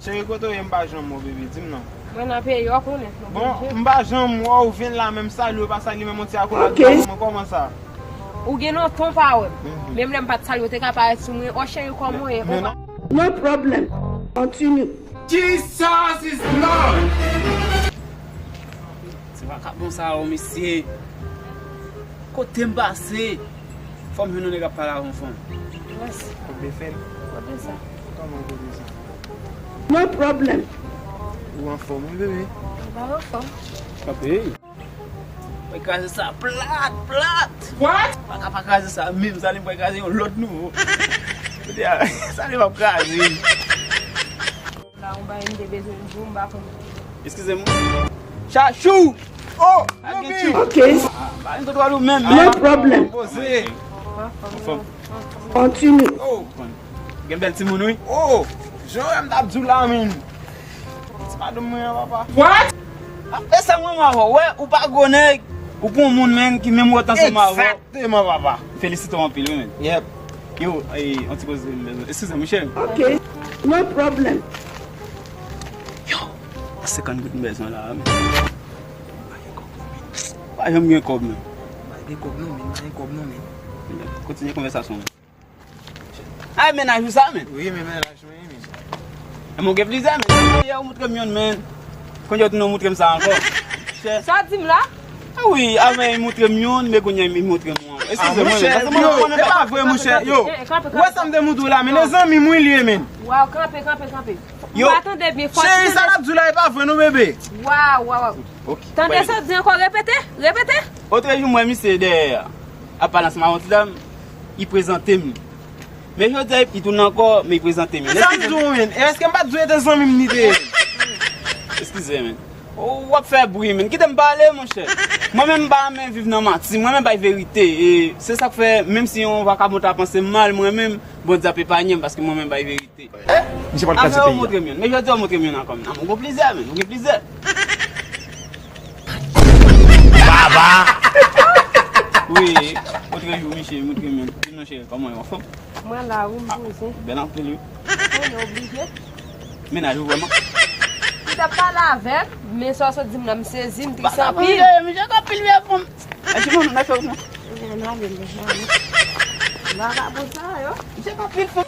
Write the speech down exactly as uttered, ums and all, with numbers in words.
Cheri, kote w ye? M pa janm wè w, bebe, di m non. Mwen nan peyi, w konnen. Bon, m pa janm wè w vin la, menm salye w pa salye, menm yon ti akolad pa ban mwen, kòman sa? Ou gen lontan w pa wè m. Menm lè m pa t salye w, ou te ka parèt sou mwen. O cheri, kòman w ye? No problem. Continue. Jesus is Lord! Se vakabon sa yo, mesye. Kote m pase, fò m jwenn yon nèg ap pale avè yon fanm. Yes. Kote fè l? Kote sa? Kòman kote sa? No problem. Ou anfòm, wi, bebe? M pa anfòm. Kanpe. Mwen kraze sa plat, plat. What? Pa ka pa kraze sa, menm sa li mwen kraze yon lòt nouvo. Kote a, sa li m ap kraze. La, yon bagay m te bezwen di w, m pa konn. Eskize m. Chachou! Oh, a gen tchou. Ok. Ah, pa gen tout wòl ou menm. No problem. Poze. Anfòm. Continue. Oh. Gen bèl timoun, wi. Oh, jan m t ap di w la, menm. Ti madanm mwen an, papa. What? Ah, e sa mwen, m avè w. Wè, ou pa gwo nèg. Ou pa yon moun, menm, ki menm wòt ansanm avè w. Exactement, papa. Felisite w anpil, wi, menm. Yep. Yo, e, yon ti koze m bezwen. Eskize m, wi, cheri. Ok. No problem. Yo, senkant goud m bezwen la, men. Pa gen kòb non, men. Pa janm gen kòb, men. Pa gen kòb non, men. Pa gen kòb non, men. Kontinye konvèsasyon, men. Ay, mennaj ou sa, men. Wi, men mennaj mwen, men. E mwen gen plizyè, men. Yè ou moutre m youn, men. Kounye a ou tounen ou moutre m sa ankò. Sa w di m la? Ah wi, avan li moutre m youn, men kounye a li moutre m yon. Eskize mwen, men, paske mwen konnen e pa vre, monchè. Yo, ou wè sa m te moutre w la, men, e zanmi m wi li ye, men. Waw, kanpe, kanpe, kanpe. Yo, cheri, sa l ap di w la, e pa vre non, bebe. Waw, waw, waw. Tande sa w di ankò, repete, repete. Otrejou, m wè misye dèyè a ap pale ansanm ak yon ti dam, li prezante m. Men jodi a, li tounen ankò, men li prezante m. Sa m di w, men? E èske m pa t di w e te zanmi m li te ye? Eskize, men. Ou w ap fè bri, men. Kite m pale, monchè. Mwen menm, m pa renmen viv nan manti. Mwen menm, bay verite. E se sa k fè, menm si yon vakabon ta panse m mal, mwen menm, Bondye ap epanye m, paske mwen menm, bay verite. Misye pral kraze peyi a. Avan ou montre m youn. Men jodi a ou montre m youn ankò, men. Ou gen plizyè, men. Ou gen plizyè. Baba! Wi, otrejou, misye montre m youn. Di m non, cheri, kòman w ye, anfòm? Mwen la, wi, m poze. Bèl anpil, wi. Konnen oblije. Mennaj ou vrèman? Ou t ap pale avè m, men sa w sot di m nan, m sezi, m tris anpil. Misye anpil, wi, anfòm. Mèsi, non, mèsi, non. N ale, n ale. Vagabon sa yo. Misye anpil, fòm.